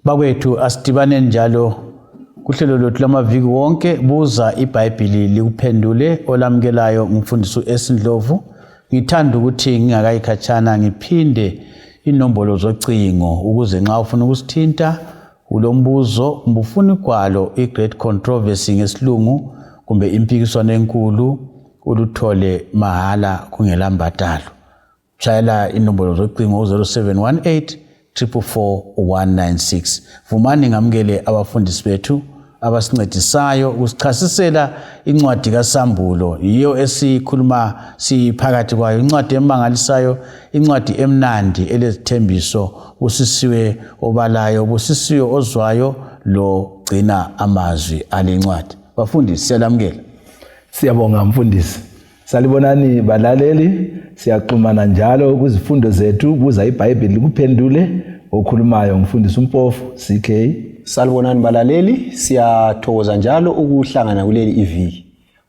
Bakwethu asidibane njalo kuhlelo lwethu lamaviki wonke buza iBhayibheli likuphendule olamukelayo ngumfundisi uEsindlovu. Ngithanda ukuthi ngingakayikhatshana ngiphinde inombolo zocingo ukuze nxa ufuna ukusithinta ulombuzo kumbe ufuna igwalo iGreat Controversy ngesilungu kumbe impikiswano enkulu uluthole mahala kungela mbadalo. Tshayela inombolo zocingo 0718 44196. Vumani ngamukele abafundisi bethu abasincedisayo ukusichasisela incwadi kaSambulo, yiyo esikhuluma siphakathi kwayo, incwadi emangalisayo, incwadi emnandi elezithembiso, usisiwe obalayo, usisiwe ozwayo lo gcina amazwi alencwadi. Bafundisi siyalamukela. Siyabonga mfundisi. Salibonani balaleli, siyaxhumana njalo kuzifundo zethu buza iBhayibheli likuphendule okhulumayo ngumfundisi uMpofu CK. Salibonani balaleli, siyathokoza njalo ukuhlangana kuleli iviki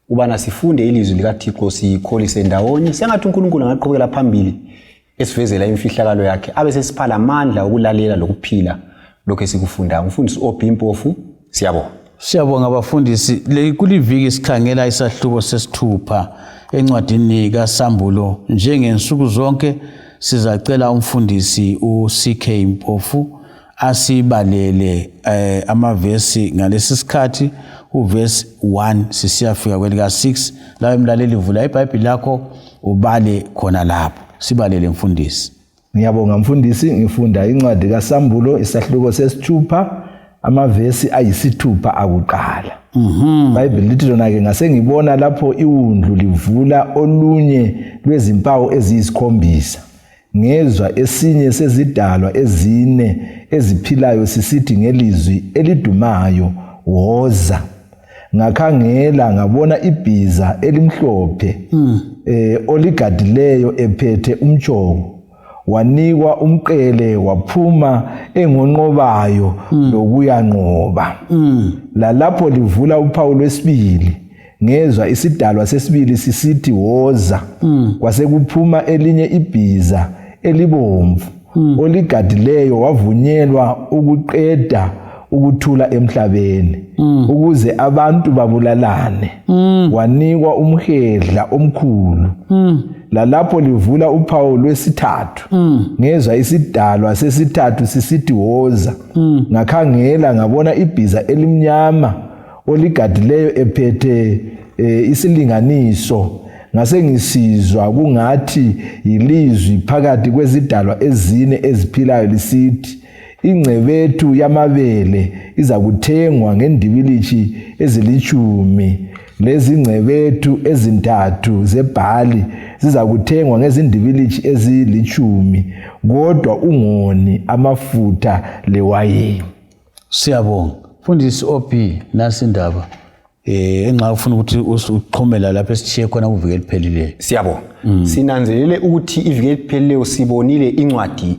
ubana sifunde ilizwi likaThixo sikholise ndawonye. Sengathi uNkulunkulu angaqhubekela phambili esivezela imfihlakalo yakhe abe sesiphala amandla ukulalela lokuphila lokho esikufunda. Umfundisi OB Mpofu, siyabonga. Siyabonga abafundisi. Kuliviki sikhangela isahluko sesithupha encwadini kaSambulo. Njengensuku zonke sizacela umfundisi uCK Mpofu asibalele amavesi ngalesi sikhathi uvesi 1 sisiyafika kwelika 6. Lawe mlaleli vula iBhayibheli lakho ubale khona lapho. Sibalele mfundisi. Ngiyabonga mfundisi, ngifunda incwadi kaSambulo isahluko sesithupha amavesi ayisithupha akuqala. iBhayibheli lithi lona ke ngase ngibona lapho iwundlu livula olunye lwezimpawu eziyisikhombisa. Ngezwa esinye sezidalwa ezine eziphilayo sisithi ngelizwi elidumayo, woza. Ngakhangela ngabona ibhiza elimhlophe oligadileyo ephethe umtshoko. Wanikwa umqele waphuma engonqobayo lokuyanqoba. Lalapho livula uphawu lwesibili ngezwa isidalwa sesibili sisithi woza. Kwase kuphuma elinye ibhiza elibomvu oligadileyo wavunyelwa ukuqeda ukuthula emhlabeni ukuze abantu babulalane. Wanikwa umhedla omkhulu. Lalapho livula uphawu lwesithathu ngezwa isidalwa sesithathu sisithi woza. Ngakhangela ngabona ibhiza elimnyama oligadileyo ephethe isilinganiso. Ngase ngisizwa kungathi yilizwi phakathi kwezidalwa ezine eziphilayo lisithi, ingcebethu yamabele iza kuthengwa ngendibilithi ezili10. Lezi ngcebethu ezintathu zebhali ziza kuthengwa ngezindibilithi ezili10, kodwa ungoni amafutha lewayini. Siyabonga. Mfundisi OB nasi indaba enxa ufuna ukuthi uxhumela lapho esithiye khona kuviki elipheleleyo. Siyabonga. Sinanzelele ukuthi iviki elipheleleyo sibonile incwadi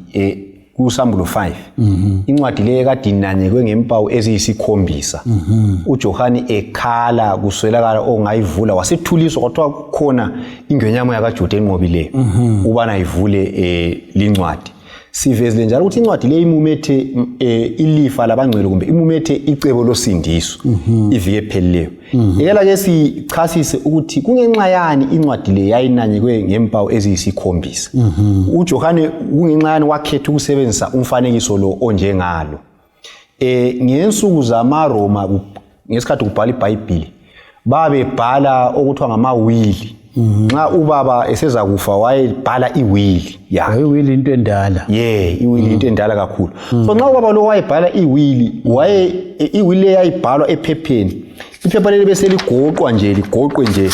kuSambulo 5. Incwadi le ekade inanyekwe ngempawu eziyisikhombisa. uJohane ekhala kuswelakala ongayivula wasethuliswa kwathiwa kukhona ingwenyama yakaJuda enqobileyo ubana ivule lincwadi. Sivezile njalo ukuthi incwadi le imumethe ilifa labangcwele kumbe imumethe icebo losindiso iviki ephelileyo. Ekela ke sichasise ukuthi kungenxa yani incwadi le yayinanyekwe ngempawu eziyisikhombisa. uJohane kungenxa yani wakhetha ukusebenzisa umfanekiso lo onjengalo. Ngensuku zamaRoma ngesikhathi kubhala iBhayibheli babebhala okuthiwa ngamawili. Nxa ubaba eseza kufa wayebhala iwili yakhe. Iwili into endala. Iwili into endala kakhulu. So nxa ubaba lo wayebhala iwili, iwili yayibhalwa ephepheni. Iphepha leli bese ligoqwa nje, ligoqwe nje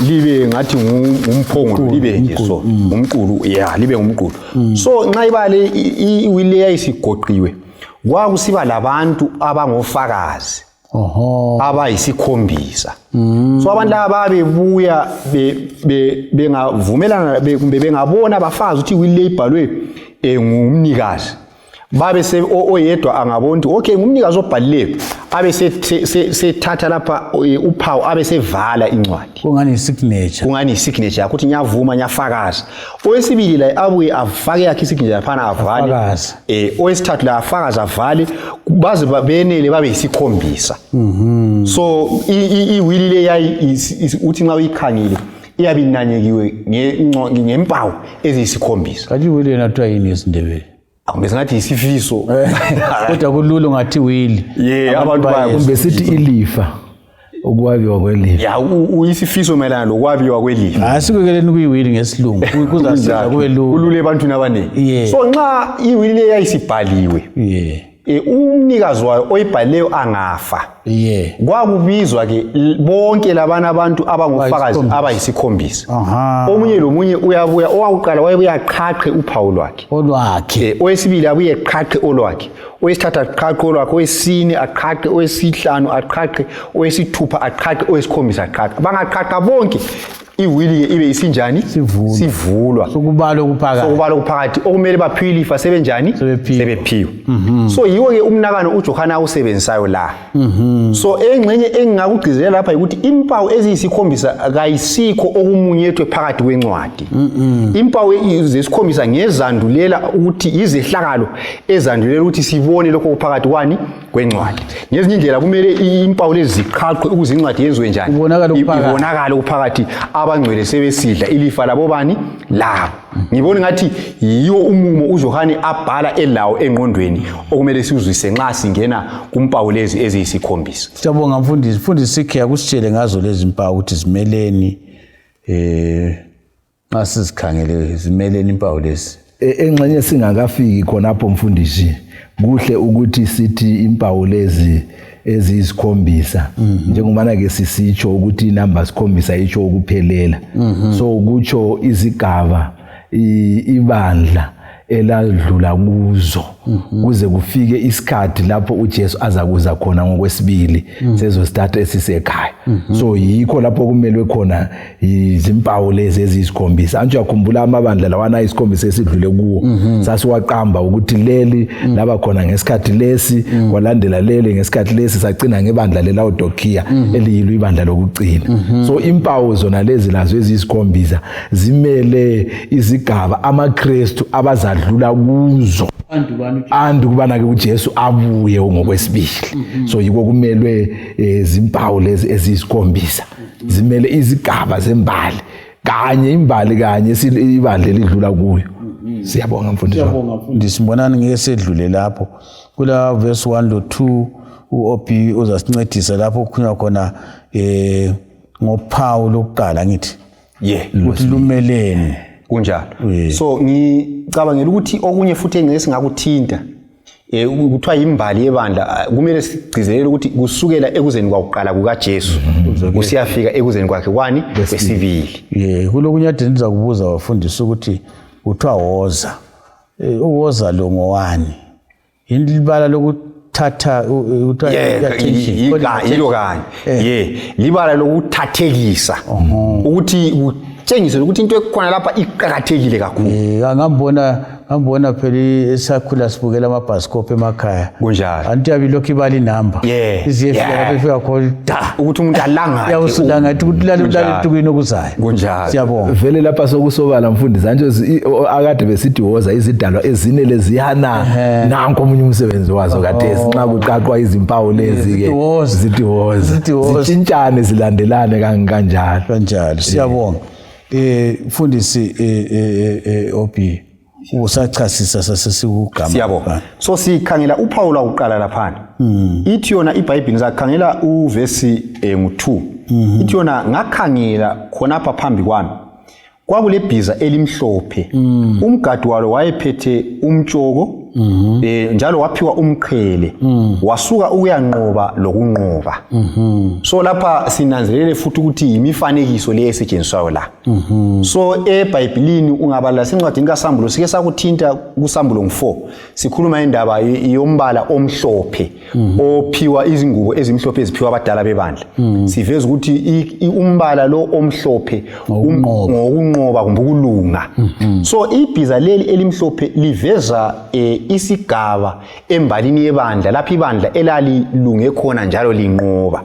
libe ngathi ngumphongo, libe nje so umqulu, libe ngumqulu. So nxa ibale iwili yayisigoqiwe, kwakusiba labantu abangofakazi. Abayisikhombisa. So abantu laba bebuya bengavumelana kumbe bengabona abafazi ukuthi iwili ibhalwe ngumnikazi. babe oyedwa angabona ukuthi okay ngumnikazi obhalileyo abe sethatha lapha uphawu abe sevala incwadi kungani signature ukuthi ngiyavuma ngiyafakaza. Owesibili la abuye afake yakhe isignature phana avale, owesithathu la afakaza avale baze benele babe isikhombisa. So iwili le yayi uthi nxa uyikhangile iyabe inanyekiwe ngempawu eziyisikhombisa. Kanti iwili yena kuthiwa yini esiNdebele? Akumbe singathi isifiso kodwa kululu ngathi wili. Abantu kumbe sithi ilifa, ukwabiwa kwelifa. Uyisifiso mayelana lokwabiwa kwelifa. Asikukeleni kuyiwili ngesilungu kuzasiza kube lulu. Kulule ebantwini abaningi. So nxa iwili le yayisibhaliwe, umnikazi wayo oyibhalileyo angafa, kwakubizwa ke bonke labana abantu abangofakazi abayisikhombisa. Omunye lomunye uyabuya, owakuqala wayebuya aqhaqhe uphawu lwakhe, owesibili abuye aqhaqhe olwakhe, owesithathu aqhaqhe olwakhe, owesine aqhaqhe, owesihlanu aqhaqhe, owesithupha aqhaqhe, owesikhombisa aqhaqhe. Bangaqhaqha bonke iwili ibe isinjani sivulwa sokubalo kuphakathi okumele baphiwe ilifa sebenjani sebephiwe. So yiwo ke umnakano uJohane awusebenzisayo la. So engxenye engingakugcizelela lapha ukuthi impawu eziyisikhombisa kayisikho okumunyethwe phakathi kwencwadi. Impawu ezisikhombisa ngezandulela ukuthi izehlakalo ezandulela ukuthi sibone lokho kuphakathi kwani kwencwadi. Ngezinye indlela kumele impawu lezi ziqhaqhwe ukuze incwadi yenziwe njani ibonakala kuphakathi abangcwele sebesidla ilifa labo bani labo. Ngibona ngathi yiyo umumo uJohane abhala elawo engqondweni okumele siuzwise nxa singena kumpawu lezi eziyisikhombisa. Siyabonga mfundisi sikhe akusitshele ngazo lezi mpawu ukuthi zimeleni nxa sizikhangele zimeleni impawu lezi. Engxenye singakafiki khonapho mfundisi, kuhle ukuthi sithi impawu lezi eziyisikhombisa njengomana ke sisitsho ukuthi inamba sikhombisa itsho ukuphelela. So kutsho izigaba ibandla eladlula kuzo kuze kufike isikhathi lapho uJesu azakuza khona ngokwesibili sezosithatha esisekhaya. So yikho lapho kumelwe khona izimpawu lezi eziyisikhombisa. Anje yakhumbula amabandla lawana isikhombisa esidlule kuwo sasiwaqamba ukuthi leli laba khona ngesikhathi lesi kwalandela leli ngesikhathi lesi sagcina ngebandla leLaodikiya eliyilo ibandla lokugcina. So impawu zona lezi lazo eziyisikhombisa zimele izigaba amaKristu abazadlula kuzo andu kubana ke uJesu abuye ngokwesibili. So yiko kumelwe izimpawu lezi eziyisikhombisa zimele izigaba zembali kanye imbali kanye ibandla elidlula kuyo. Siyabonga mfundisi. Sibonani ngeke sedlule lapho kula verse 1 lo 2 uOP uzasincedisa lapho kukhulunywa khona ngophawu lokuqala ngithi ukuthi lumeleni kunjalo. So ngicabangela ukuthi okunye futhi engeke singakuthinta kuthiwa imbali yebandla kumele sigcizelele ukuthi kusukela ekuzeni kwakuqala kukaJesu kusiyafika ekuzeni kwakhe kwani kwesibili. Kulokunye ade ndiza kubuza bafundisi ukuthi kuthiwa woza. Uwoza lo ngowani? Indibala lokuthatha uthatha yilo kanye. Libala lokuthathekisa ukuthi tshengise ukuthi into ekhona lapha iqhakathekile kakhulu. Ngambona phela esakhula sibukela amabhasikopho emakhaya. Kunjalo. Anti yabilokhu ibali number. Iziyefika lapha efika khona ukuthi umuntu alanga. Yawusulanga ukuthi ulale tukwini okuzayo. Kunjalo. Siyabonga. Vele lapha sokusobala mfundisi anje akade besithi woza izidalwa ezine lezihana nanko omunye umsebenzi wazo kade nxa kuqaqwa izimpawu lezi ke zithi woza. Zitshintshane zilandelane kanjalo. Siyabonga. Mfundisi OP usachasisa sasesikugama. Siyabonga. So sikhangela uphawu lwakuqala lapha. Ithi yona iBhayibheli zakhangela uverse ngo2. Ithi yona ngakhangela khonapha phambi kwami kwakulebhiza elimhlophe. Umgadi walo wayephethe umtshoko njalo waphiwa umqhele wasuka ukuyanqoba lokunqoba. So lapha sinanzelele futhi ukuthi imifanekiso le esetshenziswayo la. So eBhayibhelini ungabala sencwadini kaSambulo sike sakuthinta kuSambulo 4 sikhuluma indaba yombala omhlophe ophiwa izingubo ezimhlophe eziphiwa abadala bebandla. Siveza ukuthi umbala lo omhlophe ngokunqoba kumbe ukulunga. So ibhiza leli elimhlophe liveza isigaba embalini yebandla lapho ibandla elalilunge khona njalo linqoba.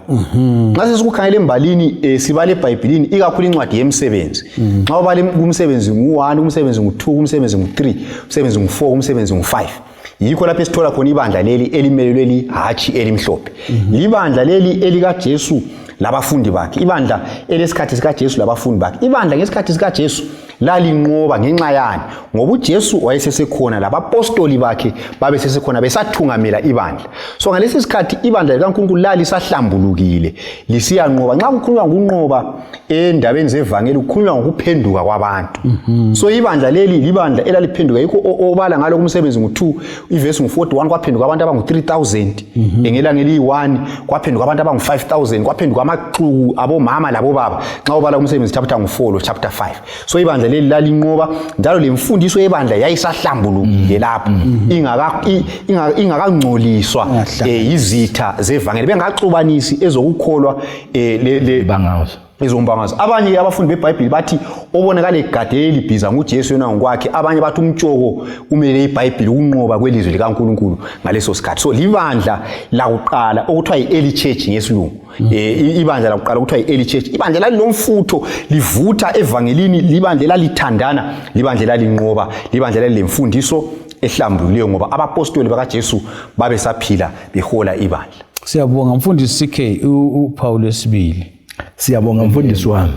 Nxa sesikukhangela embalini sibale eBhayibhelini ikakhulu incwadi yemisebenzi. Nxa ubale umsebenzi ngu1, umsebenzi ngu2, umsebenzi ngu3, umsebenzi ngu4, umsebenzi ngu5. Yikho lapho esithola khona ibandla leli elimelelwe lihatshi elimhlophe. Libandla leli elikaJesu labafundi bakhe, ibandla elesikhathi sikaJesu labafundi bakhe. Ibandla ngesikhathi sikaJesu lalinqoba ngenxa yani, ngoba uJesu wayesesekhona labapostoli bakhe babesesekhona besathungamela ibandla. So ngalesi sikhathi ibandla likaNkulunkulu lalisahlambulukile lisiyanqoba. Nxa kukhulunywa ngokunqoba endabeni zevangeli kukhulunywa ngokuphenduka kwabantu. So ibandla leli libandla elaliphenduka, yikho obala ngalo kumsebenzi ngu2 ivesi ngu41 kwaphenduka abantu abangu3000, engelanga eliyi1 kwaphenduka abantu abangu5000, kwaphenduka amaxuku abomama labobaba nxa ubala kumsebenzi chapter ngu4 lo chapter 5. So ibandla leli lalinqoba njalo lemfundiso yebandla yayisahlambulukile lapho ingakangcoliswa izitha zevangeli, bengaxubanisi ezokukholwa bangazo ezombangazwe. Abanye abafundi beBhayibheli bathi obonakala egadele libhiza nguJesu yena ngokwakhe, abanye bathi umtshoko umele iBhayibheli ukunqoba kwelizwi likaNkulunkulu ngaleso sikhathi. So libandla lakuqala okuthiwa yi-early church ngesilungu. Ibandla lakuqala okuthiwa yi-early church, ibandla lalilomfutho livutha evangelini, libandla lalithandana, libandla lalinqoba, libandla lalemfundiso ehlambulukileyo ngoba abapostoli bakaJesu babesaphila behola ibandla. Siyabonga mfundisi CK uPaul wesibili. Siyabonga mfundisi wami.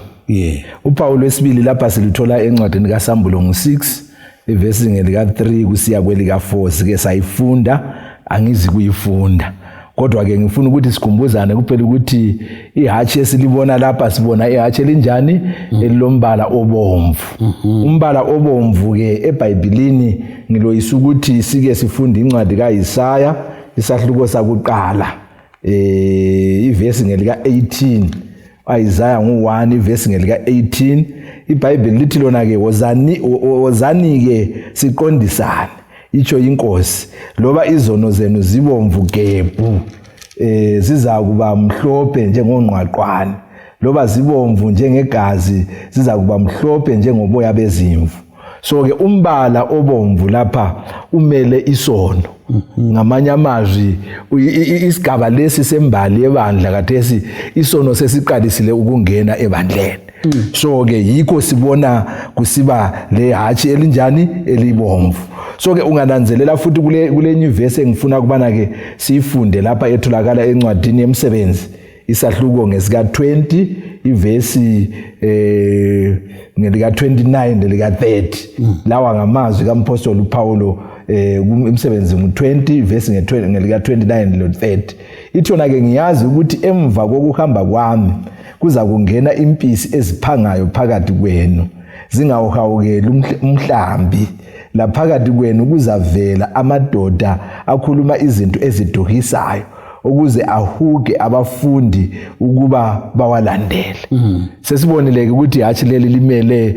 uPaul wesibili lapha silithola encwadini kaSambulo ngu6 ivesi ngelika3 kusiya kwelika4. Sike sayifunda, angizi kuyifunda, kodwa ke ngifuna ukuthi sikhumbuzane kuphela ukuthi ihatshi esilibona lapha sibona ihatshi elinjani, elilombala obomvu. Umbala obomvu ke eBhayibhelini ngiloyisa ukuthi sike sifunde incwadi kaIsaya isahluko sakuqala ivesi ngelika18. Isaiah ngu1 ivesi ngelika18. iBhayibheli lithi lona ke wozani ke siqondisane, itsho inkosi, loba izono zenu zibomvu gebhu ziza kuba mhlophe njengongqwaqwane, loba zibomvu njengegazi ziza kuba mhlophe njengoboya bezimvu. So ke umbala obomvu lapha umele isono. Ngamanye amazwi isigaba lesi sembali ebandla kathesi isono sesiqalisile ukungena ebandleni. So ke yikho sibona kusiba lehatshi elinjani elibomvu. So ke ungananzelela futhi kule nyuvesi engifuna kubana ke siyifunde lapha etholakala encwadini yemisebenzi isahluko ngesika 20 ivesi ngelika 29 nelika 30. Lawa ngamazwi kampostoli uPaulo kumsebenzi ngu20 ivesi ngelika 29 lo 30. Ithona ke ngiyazi ukuthi emva kokuhamba kwami kuza kungena impisi eziphangayo phakathi kwenu, zingawuhawukeli umhlambi. Laphakathi kwenu kuzavela amadoda akhuluma izinto eziduhisayo ukuze ahuge abafundi ukuba bawalandele. Sesibonile ukuthi hatshi leli limele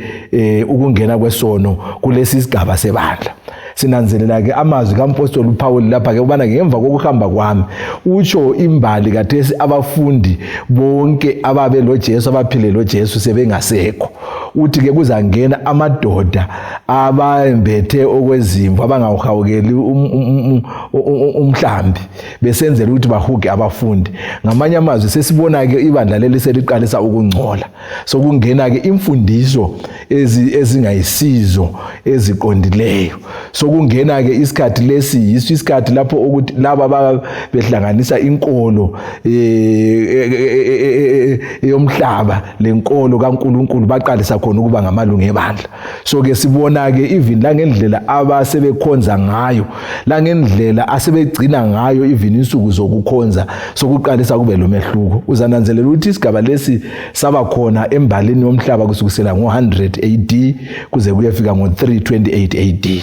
ukungena kwesono kulesi sigaba sebandla. Sinanzelela ke amazwi kampostoli uPaul lapha ke ubana ngemva kokuhamba kwami utsho imbali kathesi abafundi bonke ababe loJesu abaphile loJesu sebengasekho. Uthi ke kuzangena amadoda abembethe okwezimvu abangawuhawukeli umhlambi besenzela ukuthi bahuge abafundi. Ngamanye amazwi sesibona ke ibandla leli seliqalisa ukungcola, sokungena ke imfundiso ezingayisizo eziqondileyo. Sokungena ke isikhathi lesi yiso isikhathi lapho ukuthi laba behlanganisa inkolo yomhlaba lenkolo kaNkulunkulu baqalisa khona ukuba ngamalungu ebandla. So ke sibona ke even la ngendlela abasebekhonza ngayo, la ngendlela asebegcina ngayo even insuku zokukhonza sokuqalisa kube lomehluko. Uzananzelela ukuthi isigaba lesi saba khona embalini yomhlaba kusukisela ngo100 AD kuze kuyefika ngo328 AD.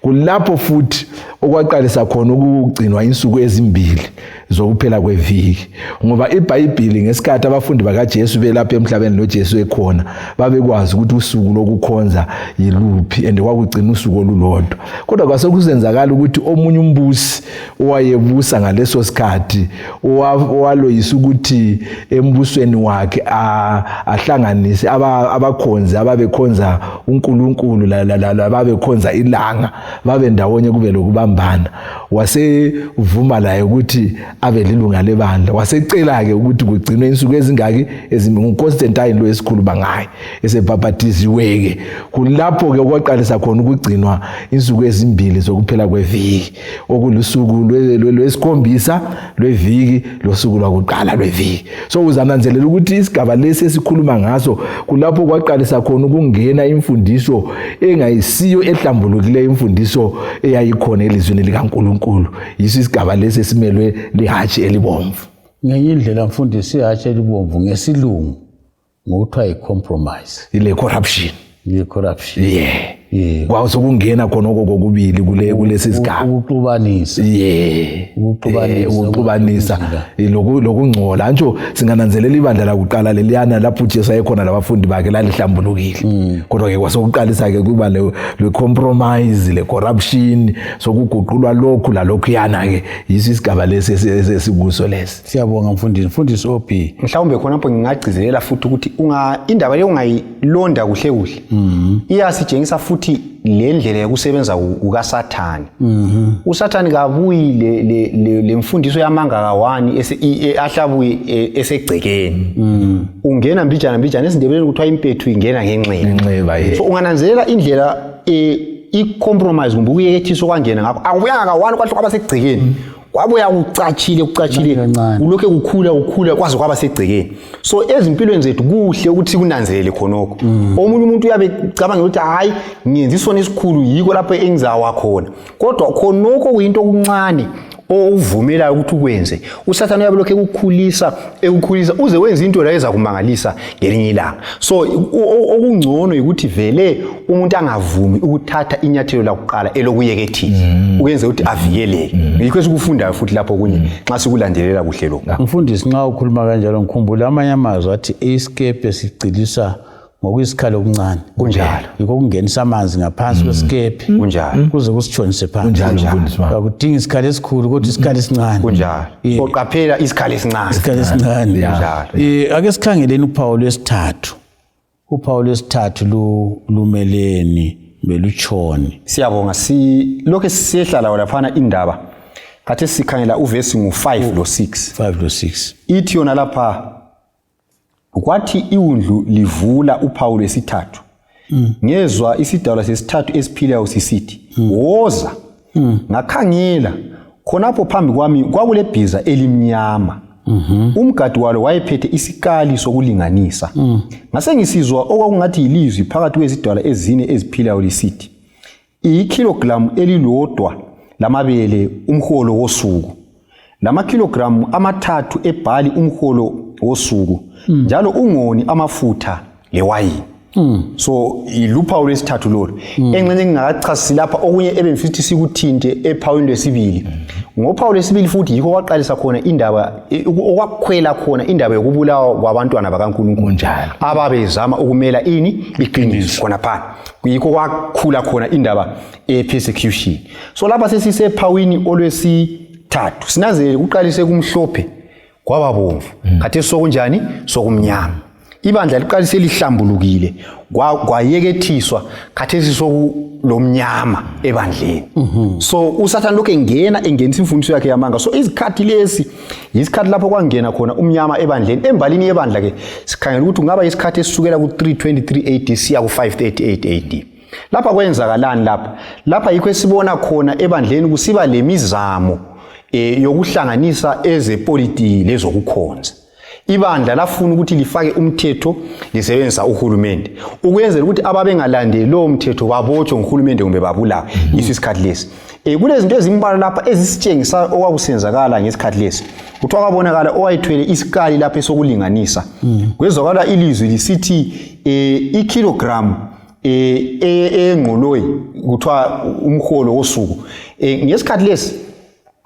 Kulapho futhi okwaqalisa khona ukugcinwa insuku ezimbili zokuphela kweviki, ngoba iBhayibheli ngesikhathi abafundi bakaJesu belapha emhlabeni loJesu ekhona babekwazi ukuthi usuku lokukhonza yiluphi and kwakugcina usuku olulodwa. Kodwa kwasekuzenzakala ukuthi omunye umbusi owayebusa ngaleso sikhathi owaloyisa ukuthi embusweni wakhe ahlanganise abakhonzi ababekhonza uNkulunkulu lababekhonza ilanga babe ndawonye kube lokubambana wasevuma laye ukuthi abe lilunga lebandla wasecela ke ukuthi kugcinwe insuku ezingaki nguConstantine lo esikhuluma ngaye esebhaphathiziwe ke kulapho ke kwaqalisa khona ukugcinwa insuku ezimbili zokuphela kweviki okulusuku lwesikhombisa lweviki losuku lwakuqala lweviki so uzananzelela ukuthi isigaba lesi esikhuluma ngaso kulapho kwaqalisa khona ukungena imfundiso engayisiyo ehlambulukileyo imfundiso eyayikhona elizweni likaNkuluNkulu yiso isigaba lesi esimelwe lihatshi elibomvu ngenye indlela mfundisi ihatshi elibomvu ngesilungu ngokuthiwa i-compromise ile corruption yeah kwasokungena khona kokubili kulesi sigaba ukuxubanisa ukuxubanisa lokungcola nje singananzelela ibandla lakuqala leliyana lapho uJesu ayekhona labafundi bakhe lalihlambulukile kodwa ke kwasokuqalisa ke kuba le compromise le corruption sokuguqulwa lokhu lalokhu yana ke yiso isigaba lesi esikuso lesi siyabonga mfundisi OP mhlawumbe khona lapho ngingagcizelela futhi ukuthi indaba le ungayilonda kuhle iyasitshengisa futhi le ndlela yokusebenza kukaSathane uSathane kabuyi le mfundiso yamanga kawani ahlabuye esegcekeni ungena mbijana esindebeleni kuthiwa impethu ingena ngenxeba so ungananzelela indlela i-compromise kumbe ukuyekethiso kwangena ngakho akubuyanga kawani kwahle kwabasegcekeni kwabuya kucachile kulokho kukhula kwaze kwaba segcekeni so ezimpilweni zethu kuhle ukuthi kunanzelele khonokho omunye umuntu uyabe cabanga ukuthi hayi ngiyenza isona esikhulu yiko lapho engizawa khona kodwa khonokho kuyinto okuncane ovumela ukuthi ukwenze uSathane uyabe lokho ekukhulisa uze wenza into la eza kumangalisa ngelinye ilanga so okungcono ukuthi vele umuntu angavumi ukuthatha inyathelo lakuqala elokuyekethisa ukwenza ukuthi avikeleke yikho esikufundayo futhi lapho kunye nxa sikulandelela kuhle lokho mfundisi nxa ukhuluma kanjalo ngikhumbula amanye amazwi athi isikepe sicilisa ngokuyisikhalo okuncane kunjalo yikho kungenisa amanzi ngaphansi kwesikepe kunjalo kuze kusitshonise phansi kunjalo akudinga isikhalo esikhulu kodwa isikhalo esincane kunjalo oqaphela isikhalo esincane ake sikhangeleni uphawu lwesithathu lumeleni belutshoni siyabonga lokho siyehlala laphana indaba kade sikhangela uvesi ngu5 lo6 ithi yona lapha kwathi iwundlu livula uphawu lwesithathu ngezwa isidalwa sesithathu esiphilayo sisithi woza ngakhangela khonapho phambi kwami kwakulebhiza elimnyama umgadi walo wayephethe isikali sokulinganisa ngase ngisizwa okwakungathi ilizwi phakathi kwezidalwa ezine eziphilayo lisithi ikilogramu elilodwa lamabele umholo wosuku lamakilogramu amathathu ebhali umholo wosuku njalo ungoni amafutha lewayini so iluphawu lwesithathu lolo engxenye ngingakachasisi lapha okunye ebemfithi sikuthinte ephawini lwesibili ngophawu lwesibili futhi yikho kwaqalisa khona indaba okwakhwela khona indaba yokubulawa kwabantwana bakaNkulunkulu njalo ababezama ukumela iqiniso khona phana yikho kwakhula khona indaba persecution so lapha sesisephawini olwesithathu sinazele kuqalise kumhlophe kwababomvu kade sokunjani sokumnyama ibandla liqalise lihlambulukile kwayekethiswa khathesi sokulomnyama ebandleni so uSathane lokho engenisa imfundiso yakhe yamanga so izikhathi lesi isikhathi lapho kwangena khona umnyama ebandleni embalini yebandla ke sikhangela ukuthi kungaba isikhathi esisukela ku323 AD siya ku538 AD lapha kwenzakalani lapha yikho esibona khona ebandleni kusiba lemizamo yokuhlanganisa ezepolitiki lezokukhonza ibandla lafuna ukuthi lifake umthetho lisebenzisa uhulumende ukuyenzela ukuthi ababengalandeli lo mthetho babotshwe nguhulumende kumbe babulawe isikhathi lesi kulezinto ezimbalwa lapha ezisitshengisa okwakusenzakala ngesikhathi lesi kuthiwa kwabonakala owayethwele isikali lapha esokulinganisa kwezwakala ilizwi lisithi ikilogramu engqoloyi kuthiwa umholo wosuku ngesikhathi lesi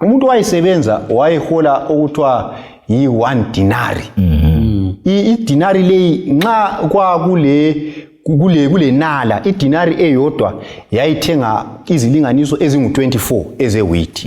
umuntu wayesebenza wayehola okuthiwa yi1 dinari idinari leyi nxa kwakule kule nala idinari eyodwa yayithenga izilinganiso ezingu-24 ezeweight.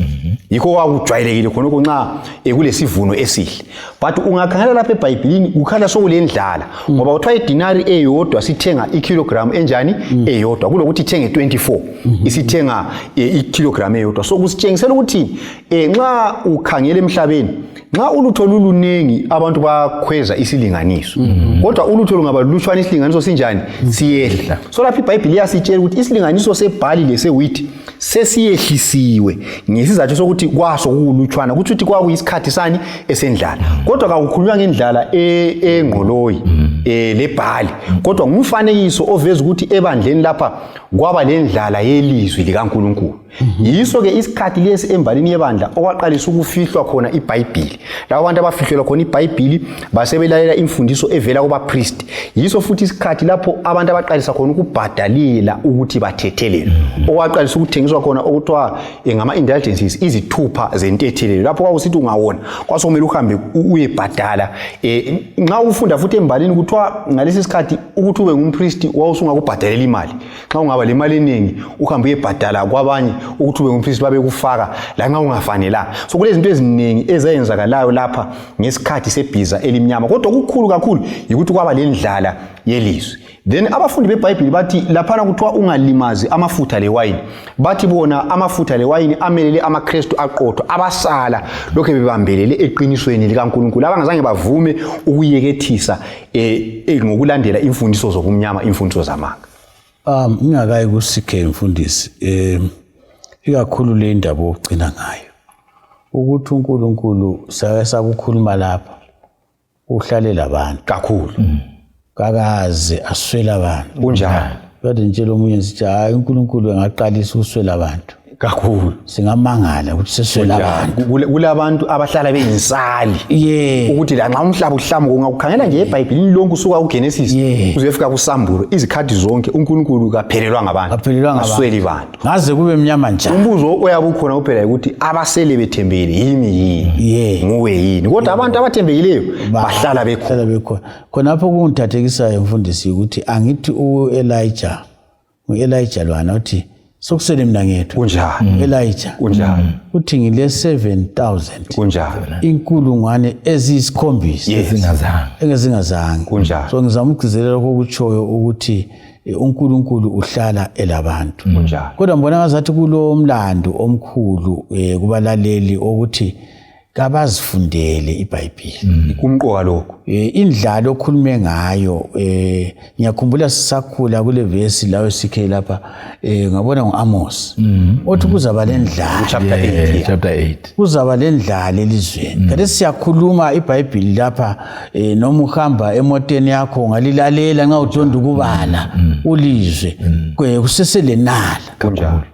Yikho kwakujwayelekile khonokho nxa kulesivuno esihle. But ungakhangela lapha eBhayibhelini ukhala sokulendlala ngoba kuthiwa idinari eyodwa sithenga ikilogram enjani eyodwa kulokuthi ithenge 24 isithenga ikilogram eyodwa. So kusitshengisela ukuthi nxa ukhangela emhlabeni nxa ulutho lulunengi abantu bakhweza isilinganiso. Kodwa ulutho lungaba lutshwana isilinganiso sinjani siyehla. So lapha iBhayibheli iyasitshela ukuthi isilinganiso sebhali lesewheat sesiyehlisiwe ngesizathu sokuthi kwaso kulutshwana ukuthi kwakuyisikhathi sani esendlala. Kodwa akukhulunywa ngendlala engqoloyi lebhali kodwa ngumfanekiso oveza ukuthi ebandleni lapha kwaba lendlala yelizwi likaNkulunkulu. Yiso ke isikhathi lesi embalini yebandla okwaqalisa ukufihlwa khona iBhayibheli. Labo bantu abafihlelwa khona iBhayibheli basebelalela imfundiso evela kubapriest. Yiso futhi isikhathi lapho abantu abaqalisa khona ukubhadalela ukuthi bathethelele. Okwaqalisa ukuthengiswa khona okuthiwa ngama-indulgences izithupha zentethelelo. Lapho kwakusithi ungawona kwasokumele uhambe uyebhadala. Nxa ufunda futhi embalini kuthiwa ngalesi sikhathi ukuthi ube ngumpriest wawusungakubhadalela imali. Nxa ungaba le mali eningi uhambe uyebhadala kwabanye ukuthi ube ngumpriest babekufaka la nxa ungafanelanga. So kulezinto eziningi ezayenzakalayo lapha ngesikhathi sebhiza elimnyama. Kodwa okukhulu kakhulu yikuthi kwaba lendlala yelizwi. Then abafundi beBhayibheli bathi laphana kuthiwa ungalimazi amafutha lewayini. Bathi bona amafutha lewayini amelele amaKristu aqotho abasala lokho bebambelele eqinisweni likaNkulunkulu abangazange bavume ukuyekethisa ngokulandela imfundiso zobumnyama imfundiso zamanga. Ngingakayi kusikhe mfundisi ikakhulu le ndaba ogcina ngayo ukuthi uNkulunkulu sakukhuluma lapha uhlale labantu kakhulu kakaze aswela abantu kunjani kade ngitshela omunye sithi hayi uNkulunkulu engaqalisa uswela abantu kakhulu singamangala ukuthi seswela abantu kulabantu abahlala beyinsali ukuthi la nxa umhlaba uhlamuka ungakukhangela nje eBhayibhelini lonke usuka kuGenesis uzefika kuSambulo izikhathi zonke uNkulunkulu kaphelelwa ngabantu asweli bantu ngaze kube mnyama njani. Umbuzo oyabukhona kuphela ukuthi abasele bethembele yini nguwe yini kodwa abantu abathembekileyo bahlala bekhona. Khonapho kungithathekisayo mfundisi ukuthi angithi uElijah lwana uthi sokusele mina ngethu kunjani Elijah kunjani uthi ngile 7,000 kunjani inkulungwane eziyisikhombisa engezingazange kunjani. So ngizama ukugcizelela okutshoyo ukuthi uNkulunkulu uhlala elabantu kunjani. Kodwa mbona ngazathi kulo mlando omkhulu kubalaleli ukuthi kabazifundele iBhayibheli kumqoka lokho indlalo okhulume ngayo. Ngiyakhumbula sisakhula kule verse lawo sikhe lapha ngabona ngoAmos othi kuzaba lendlala chapter 8 kuzaba lendlala elizweni. Kade siyakhuluma iBhayibheli lapha noma uhamba emoteni yakho ngalilalela nxa ujonda ukubala ulizwe kuseselenala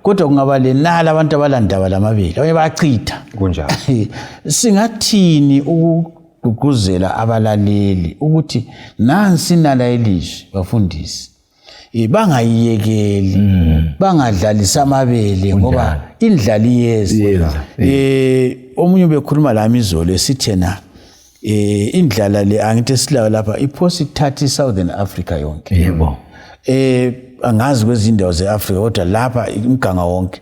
kodwa kungaba lenala abantu abalandaba lamabili abanye bayachitha kunjani. Singathini ukugqugquzela abalaleli ukuthi nansi nala elizwe bafundisi bangayiyekeli bangadlalisa amabele ngoba indlala iyeza. Omunye bekhuluma lami izolo esithena indlala le angithi esilayo lapha iphosi 30 Southern Africa yonke. Yebo. Angazi kwezindawo zeAfrica kodwa lapha imganga wonke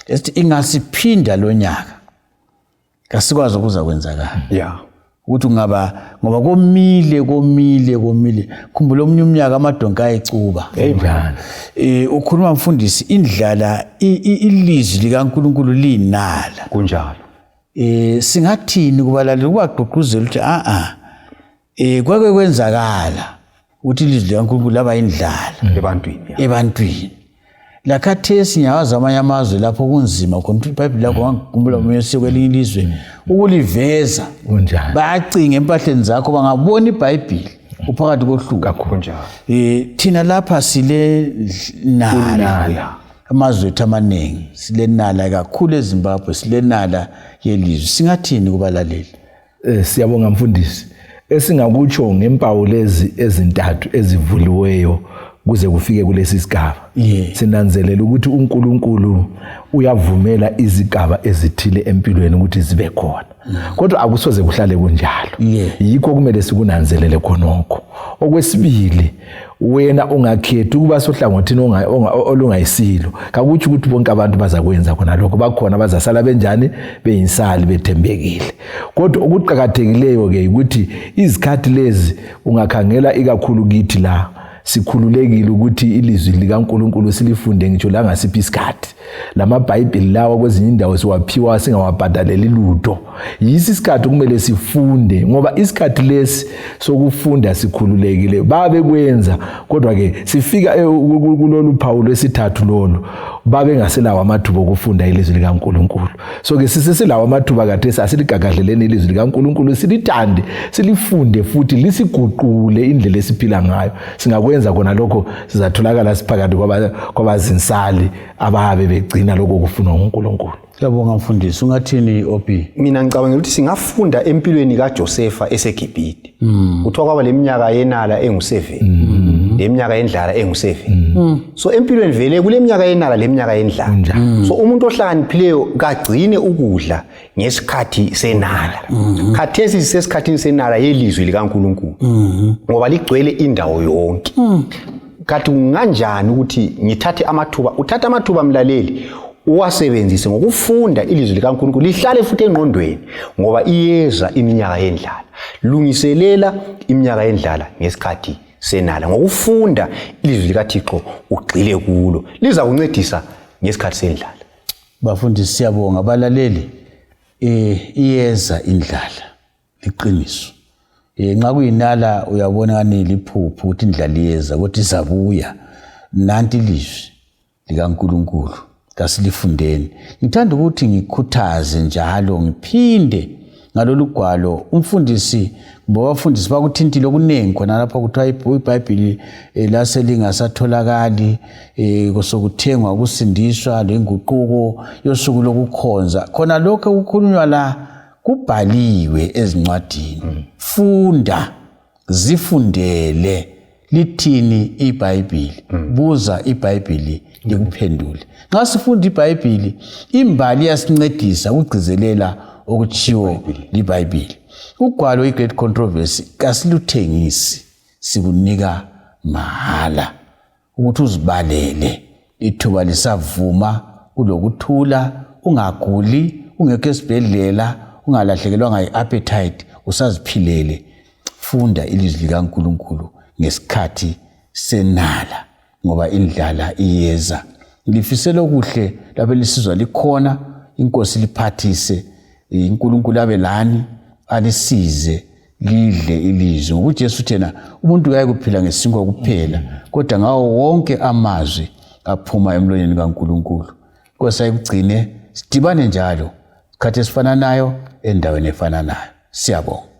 esithi ingasiphinda lo nyaka kasikwazi ukuza kwenzakala ukuthi ngoba komile khumbula omunye umnyaka amadonka ayecuba ukhuluma mfundisi indlala ilizwi likaNkulunkulu linala kunjalo. Singathini kubalaleli kubagqugquzela ukuthi kwake kwenzakala ukuthi ilizwi likaNkulunkulu laba indlala ebantwini lakhathesi nyawaza amanye amazwe lapho kunzima khona iBhayibheli lakho ngikhumbula umunye sekwelinye ilizwe ukuliveza kunjani bayacinga empahleni zakho bangabona iBhayibheli uphakathi kohluka kunjani. Thina lapha sile nala amazwe amaningi sile nala kakhulu eZimbabwe sile nala yelizwe. Singathini kubalaleli? Siyabonga mfundisi esingakutsho ngempawu lezi ezintathu ezivuliweyo kuze kufike kulesi sigaba. Sinanzelela ukuthi uNkulunkulu uyavumela izigaba ezithile empilweni ukuthi zibe khona kodwa akusoze kuhlale kunjalo. Yikho kumele sikunanzelele khonokho. Okwesibili wena ungakhethi ukuba sohlangothini olungayisilo kakuthi ukuthi bonke abantu bazakwenza khona lokho bakhona bazasala benjani beyinsali bethembekile kodwa okuqhakathekileyo ke ukuthi izikhathi lezi ungakhangela ikakhulu kithi la sikhululekile ukuthi ilizwi likaNkulunkulu silifunde ngitsho la ngasiphi isikhathi lamaBhayibheli lawa kwezinye indawo siwaphiwa singawabhadaleli lutho yisi isikhathi kumele sifunde ngoba isikhathi lesi sokufunda sikhululekile babe kwenza kodwa ke sifika kulolu phawu lwesithathu lolo babe ngaselawa amathuba okufunda ilizwi likaNkulunkulu so ke siselawa amathuba kade asiligagadleleni ilizwi likaNkulunkulu silithande silifunde futhi lisiguqule indlela esiphila ngayo singakwenza khona lokho sizatholakala siphakathi kwabazinsali ababe begcina lokho kufunwa nguNkulunkulu. Ngiyabonga mfundisi ungathini Opi? Mina ngicabanga ukuthi singafunda empilweni kaJosefa eseGibhite. Kuthiwa kwaba leminyaka yenala engu7 leminyaka yendlala engu7 so empilweni vele kuleminyaka yenala leminyaka yendlala so umuntu ohlakaniphileyo kagcine ukudla ngesikhathi senala khathesi sisesikhathini senala yelizwi likaNkulunkulu ngoba ligcwele indawo yonke kathi unganjani ukuthi ngithathe amathuba uthatha amathuba mlaleli uwasebenzise ngokufunda ilizwi likaNkulunkulu lihlale futhi engqondweni ngoba iyeza iminyaka yendlala lungiselela iminyaka yendlala ngesikhathi senala ngokufunda ilizwi likaThixo ugxile kulo liza kuncedisa ngesikhathi sendlala. Bafundisi siyabonga abalaleli iyeza indlala liqiniso nxa kuyinala uyabona ngani liphupho ukuthi indlala iyeza ukuthi izabuya nanti ilizwi likaNkulunkulu kasilifundeni. Ngithanda ukuthi ngikhuthaze njalo ngiphinde ngalolu gwalo umfundisi ngoba abafundisi bakuthintile okuningi khona lapha kuthiwa iBhayibheli laselingasatholakali kusokuthengwa ukusindiswa lenguquko yosuku lokukhonza khona lokho kukhulunywa la kubhaliwe ezincwadini funda zifundele lithini iBhayibheli buza iBhayibheli likuphendule nxa sifunda iBhayibheli imbali yasincedisa ukugcizelela okutshiwo liBhayibheli. Ugwalo iGreat Controversy kasiluthengisi sikunika mahala ukuthi uzibalele ithuba lisavuma kulokuthula ungaguli ungekho esibhedlela ungalahlekelwa ngeappetite usaziphilele funda ilizwi likaNkulunkulu ngesikhathi senala ngoba indlala iyeza. Ngilifisela okuhle lapho lisizwa likhona inkosi liphathise uNkulunkulu abe lani alisize lidle ilizwi ngokuthi Jesu thena umuntu uyaye kuphila ngesinkwa kuphela kodwa ngawo wonke amazwi aphuma emlonyeni kaNkulunkulu. Nkosi ayikugcine sidibane njalo isikhathi esifana nayo endaweni efana nayo. Siyabonga.